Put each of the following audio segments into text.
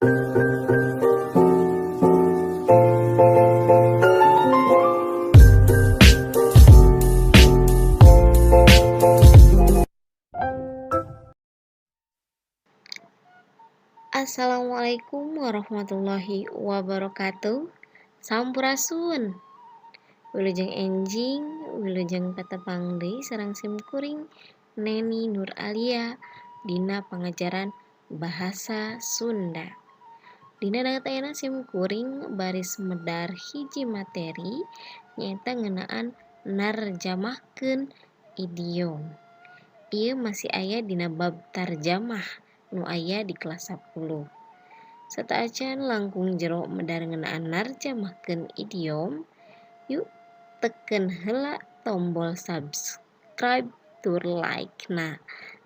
Assalamualaikum warahmatullahi wabarakatuh. Sampurasun. Wilujeng enjing, wilujeng patepang deui sareng sim kuring Neni Nur Alia dina pangajaran Bahasa Sunda. Dina danget ayeuna sim kuring baris medar hiji materi nyaeta ngeunaan narjamahkeun idiom. Ieu masih aya dina bab tarjamah nu aya di kelas 10. Sateuacan langkung jero medar ngeunaan narjamahkeun idiom, yuk teken heula tombol subscribe tur like na.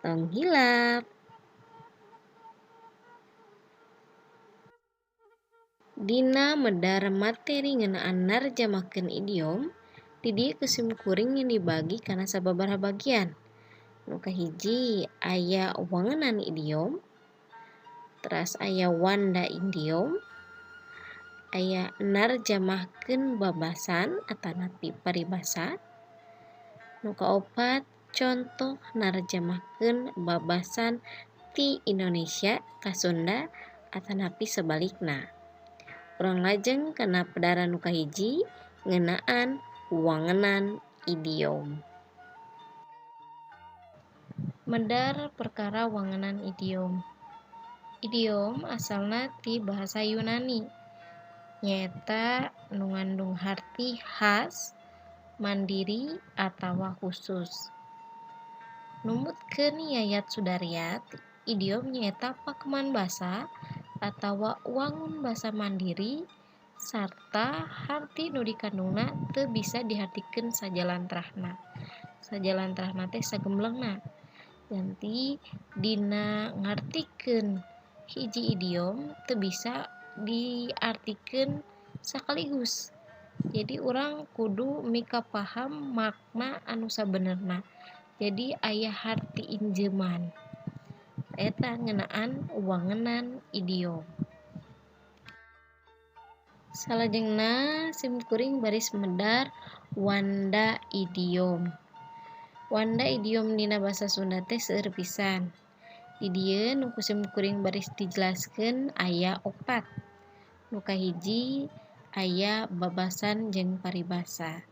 Tong hilap. Dina medar materi ngeunaan narjamahkeun idiom, di dieu ku sim kuring dibagi kana sababaraha bagian. Nu kahiji aya wangenan idiom, teras aya wanda idiom, aya narjamahkeun babasan atanapi paribasa, nu kaopat contoh narjamahkeun babasan ti Indonesia ka Sunda atanapi sebalikna. Urang lajeng kana pedaran nu kahiji ngeunaan wangenan idiom. Medar perkara wangenan idiom. Idiom asalna ti bahasa Yunani, nyaeta nu ngandung harti khas, mandiri atawa khusus. Numutkeun Yayat Sudaryat, idiom nyaeta pakeman basa atawa wangun basa mandiri sarta harti nu dikandungna teu bisa dihartikeun sajalantrahna. Sajalantrahna teh sagemblengna. Ganti dina ngartikeun hiji idiom teu bisa diartikeun sakaligus. Jadi urang kudu mikapaham makna anu sabenerna. Jadi aya harti injeman. Eta ngeunaan wangenan idiom. Salajengna sim kuring baris medar wanda idiom. Wanda idiom dina basa Sunda teh seueur pisan. Di dieu nu ku sim kuring baris dijelaskeun aya opat. Nu kahiji aya babasan jeung paribasa.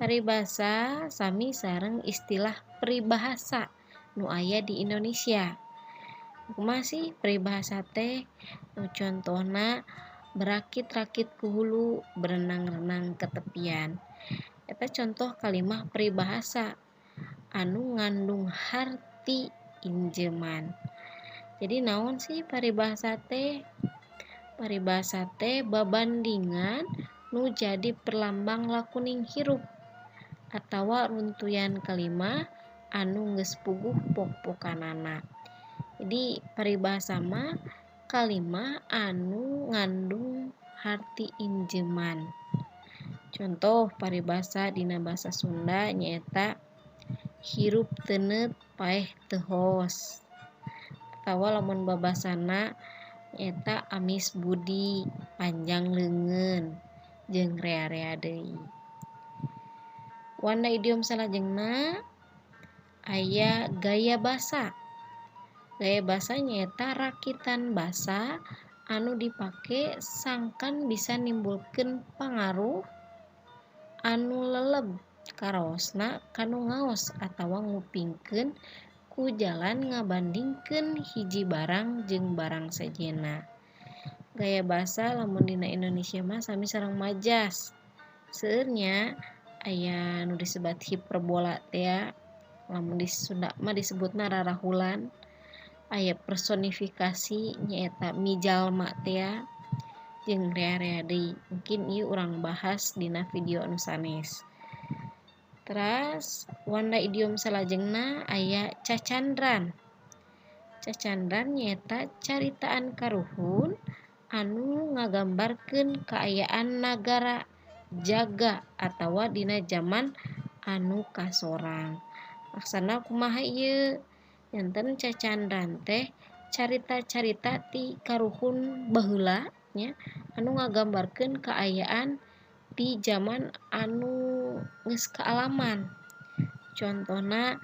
Paribasa sami sareng istilah peribahasa nu aya di Indonesia. Kumaha sih peribahasa teh? Nu contohna berakit-rakit ku hulu, berenang-renang ke tepian. Eta contoh kalimah peribahasa anu ngandung harti injeman. Jadi naon sih paribahasa teh? Paribahasa teh babandingan nu jadi perlambang lakuning hirup atawa runtuyan kalimah anu geus puguh pok-pokanana. Jadi paribahasa mah kalimah anu ngandung harti injeman. Contoh paribasa dina basa Sunda nyaeta hirup teu paeh teu hos. Atawa lamun babasana nyaeta amis budi, panjang leungeun, jeung rea-rea deui. Wanda idiom salajengna aya gaya basa. Gaya basa nyaeta rakitan basa anu dipake sangkan bisa nimbulkeun pangaruh anu leleb karaosna kanu ngaos atawa ngupingkeun ku jalan ngabandingkeun hiji barang jeung barang sejenna. Gaya basa lamun dina Indonesia mah sami sareng majas. Seueur nya aya nu disebat hiperbola teh, lamun di Sunda mah disebutna rarahulan. Aya personifikasi nyaeta mijalma teh jeung rea-rea deui. Mungkin ieu urang bahas dina video anu sanes. Teras wanda idiom salajengna aya cacandran. Cacandran nyaeta caritaan karuhun anu ngagambarkeun kaayaan nagara jaga atawa dina jaman anu kasorang. Maksana kumaha ieu? Janten cacandran teh carita-carita ti karuhun baheula nya anu ngagambarkeun kaayaan di zaman anu geus kaalaman. Contohna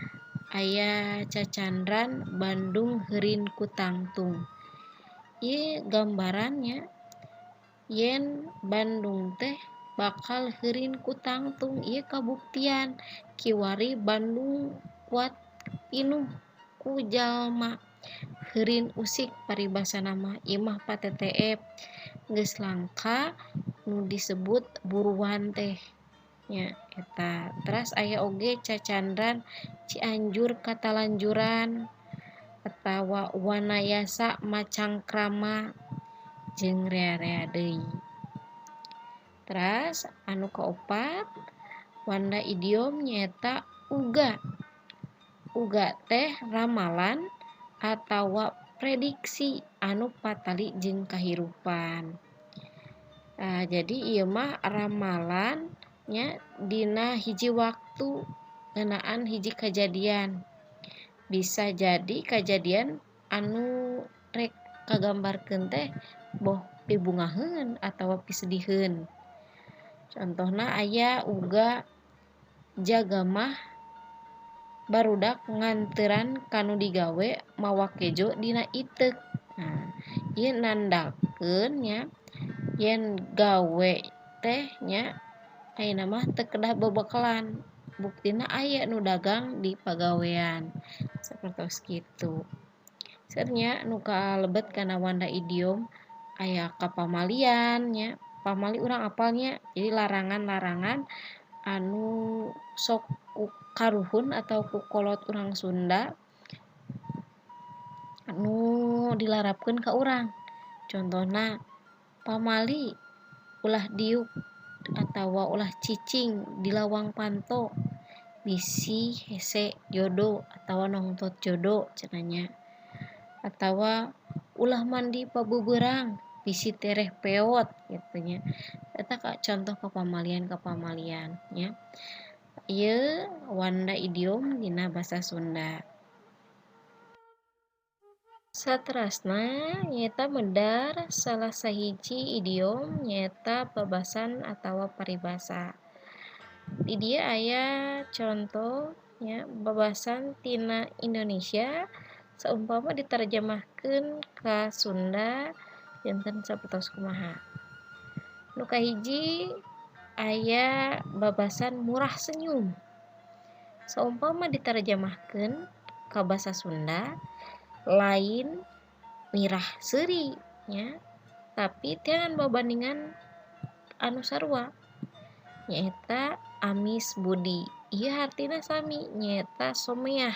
aya cacandran Bandung heurin ku tangtung. Ieu gambarannya yen Bandung teh bakal heurin ku tangtung. Ieu kabuktian kiwari Bandung kuat pinuh ku jalma heurin usik paribasana mah imah PTTF geus langka nu disebut buruan teh nya eta. Teras aya oge cacandran Cianjur katalanjuran atawa Wanayasa Macangkrama jeung rea-rea deui. Teras anu kaopat wanda idiom nyaeta uga. Uga teh ramalan atawa prediksi anu patali jeung kahirupan. Jadi ieu mah ramalan nya dina hiji waktu ngeunaan hiji kajadian. Bisa jadi kajadian anu rek kagambarkeun teh boh pibungaheun atawa pisediheun. Contohna aya uga jaga mah barudak nganteran kanu digawe mawa kejo dina iteuk. Nah, ieu nandakeun nya yen gawe teh nya ayeuna mah teu kedah bebekalan. Buktina aya nu dagang di pagawean. Sapertos kitu. Seueur nu kalebet kana wanda idiom aya kapamalian nya. Pamali urang apalnya, jadi larangan-larangan anu sok ku karuhun atau ku kolot urang Sunda anu dilarapkeun ka urang. Contohna pamali ulah diuk atawa ulah cicing di lawang panto bisi hese jodo atawa nongtot jodo cenah nya. Atawa ulah mandi pabubeurang bisi tereh peot gitu nya. Eta contoh kapamalian-kapamalian nya. Ieu wanda idiom dina basa Sunda. Saterasna nyaeta medar salah sahiji idiom nyaeta babasan atawa paribasa. Di dieu aya contoh nya babasan tina Indonesia saumpama diterjemahkeun ka Sunda janten sapertos kumaha. Nu kahiji aya babasan murah senyum. Saumpama diterjemahkeun ka basa Sunda lain mirah seuri nya, tapi teangan babandingan anu sarua nyaeta amis budi. Ieu hartina sami nyaeta someah.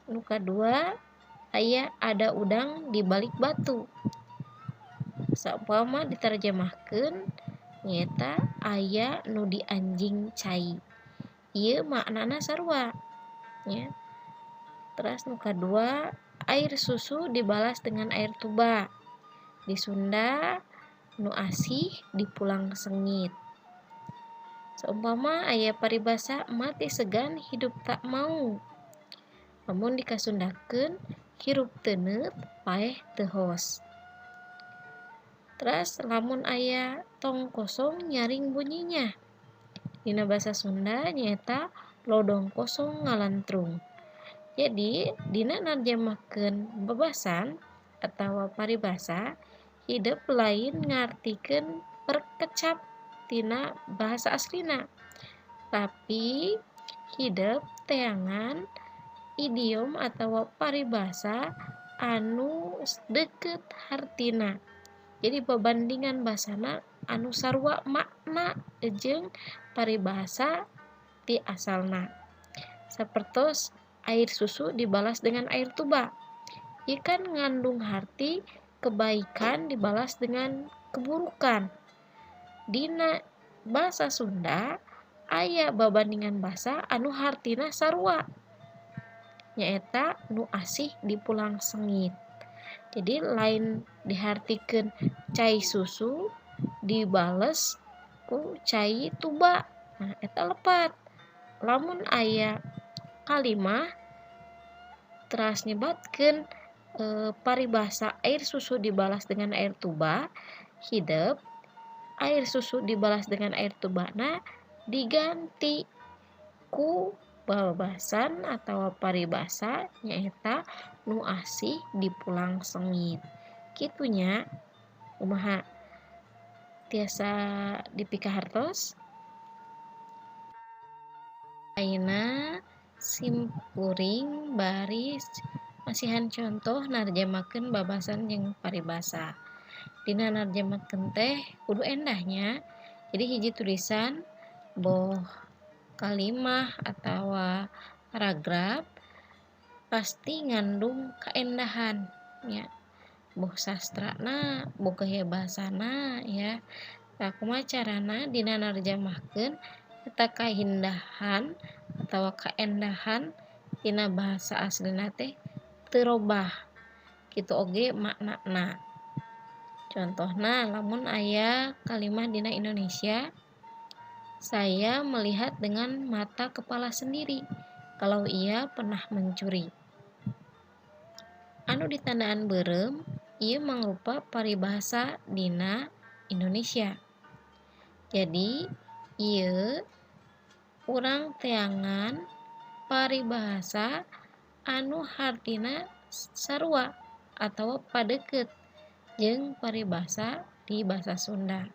Nu kadua aya ada udang di balik batu. Saumpama diterjemahkeun nyaeta aya nu di anjing cai. Ieu maknana sarua nya. Terus nu kadua air susu dibalas dengan air tuba. Di Sunda nu asih dipulang sengit. Saumpama aya paribasa mati segan hidup tak mau. Lamun dikasundakeun hirup teu neup paeh teu hos. Terus lamun aya tong kosong nyaring bunyinya. Dina basa Sunda nyaeta lodong kosong ngalantrung. Jadi dina narjemahkeun babasan atawa paribasa hidep lain ngartikeun perkecap tina bahasa aslina, tapi hidep teangan idiom atawa paribasa anu deket hartina. Jadi pebandingan basana anu sarua makna jeung paribasa ti asalna. Sapertos air susu dibalas dengan air tuba. Ieu kan ngandung harti kebaikan dibalas dengan keburukan. Dina bahasa Sunda aya babandingan basa anu hartina sarua, nyaeta nu asih dipulang sengit. Jadi lain dihartikeun cai susu dibales ku cai tuba. Nah, eta lepat. Lamun aya kalimah Teras nyebatkeun paribasa air susu dibalas dengan air tuba, hidep air susu dibalas dengan air tubana diganti ku babasan atau paribasa nyaeta nu asih dipulang sengit. Kitu nya, kumaha, tiasa dipikahartos? Ayeuna sim kuring baris masihan contoh narjamahkeun babasan jeung paribasa. Dina narjamahkeun teh kudu endah nya. Jadi hiji tulisan boh kalimah atawa paragraf pasti ngandung kaendahan nya, boh sastrana, boh gaya bahasana ya. Tah, kumaha carana dina narjamahkeun eta kaindahan atawa kaendahan tina bahasa aslina teh teu robah, kitu oge maknana. Contohna, lamun aya kalimah dina Indonesia, "Saya melihat dengan mata kepala sendiri kalau ia pernah mencuri." Anu ditandaan beureum ieu mangrupa paribasa dina Indonesia. Jadi ieu urang teangan paribahasa anu hartina sarua atawa padeukeut jeung paribasa di basa Sunda.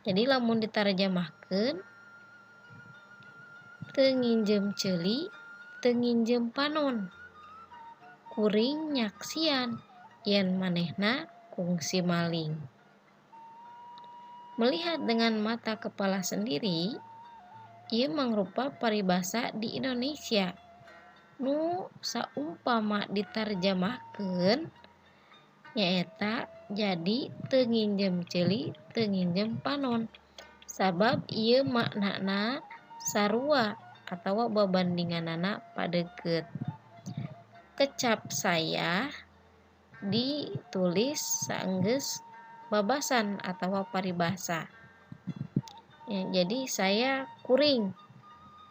Jadi lamun ditarjamahkeun, "Teu nginjem ceuli, teu nginjem panon, kuring nyaksian yen manehna kungsi maling." Melihat dengan mata kepala sendiri ieu mangrupa paribasa di Indonesia nu saumpama ditarjamahkeun nyaeta jadi "teu nginjem ceuli, teu nginjem panon", sabab ieu maknana sarua atawa babandinganana padeukeut. Kecap "saya" ditulis saenggeus babasan atawa paribasa ya, jadi saya kuring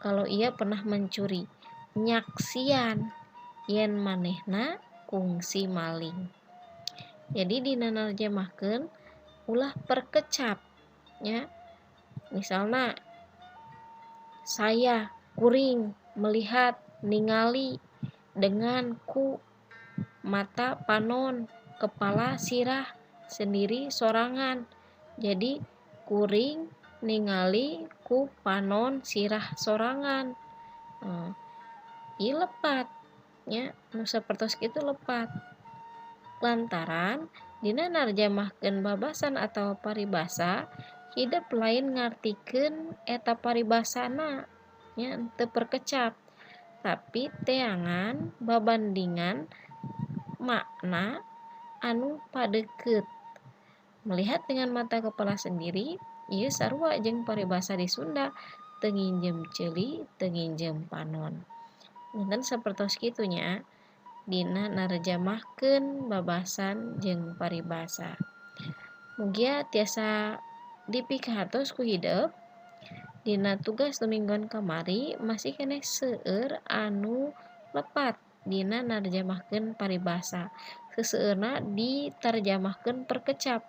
kalau ia pernah mencuri, nyaksian yen manehna kungsi maling. Jadi dina narjemahkeun ulah perkecap nya. Misalna saya kuring melihat, ningali, dengan ku mata panon, kepala, sirah sendiri sorangan. Jadi kuring ningali ku panon sirah sorangan. Nah, ieu lepat nya, nu sapertos kitu lepat lantaran dina narjamahkeun babasan atau paribasa hidep lain ngartikeun eta paribasana nya, teu perkecap, tapi teangan babandingan makna anu padeukeut. Melihat dengan mata kepala sendiri ieu sarua jeung paribasa di Sunda, "Teu nginjem ceuli, teu nginjem panon." Janten sapertos kitu nya dina narjamahkeun babasan jeung paribasa. Mugia tiasa dipikahartos ku hidep. Dina tugas nu mingguan kamari masih keneh seueur anu lepat dina narjamahkeun paribasa, seseueurna ditarjamahkeun perkecap,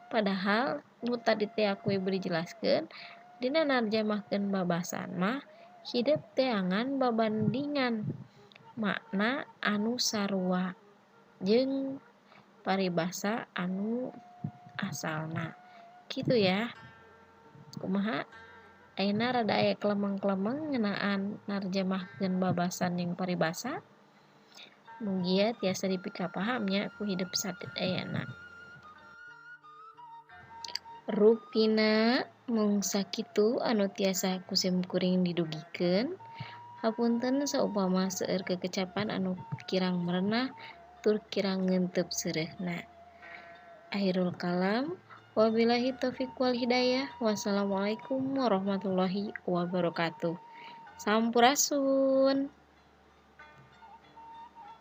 padahal nu tadi teh ku ibu dijelaskeun dina narjamahkeun babasan mah hidep teangan babandingan makna anu sarua jeung paribasa anu asalna, kitu ya. Kumaha ayeuna, rada aya kelemeng-kelemeng ngeunaan narjamahkeun babasan jeung paribasa? Mugia tiasa dipikapaham nya ku hidep sadayana. Rupina mung sakitu anu tiasa ku sim kuring didugikeun. Hapunten saupama seueur kekecapan anu kirang merenah tur kirang ngeunteup seureuhna. Akhirul kalam, wabillahi taufik wal hidayah, wassalamualaikum warahmatullahi wabarakatuh. Sampurasun.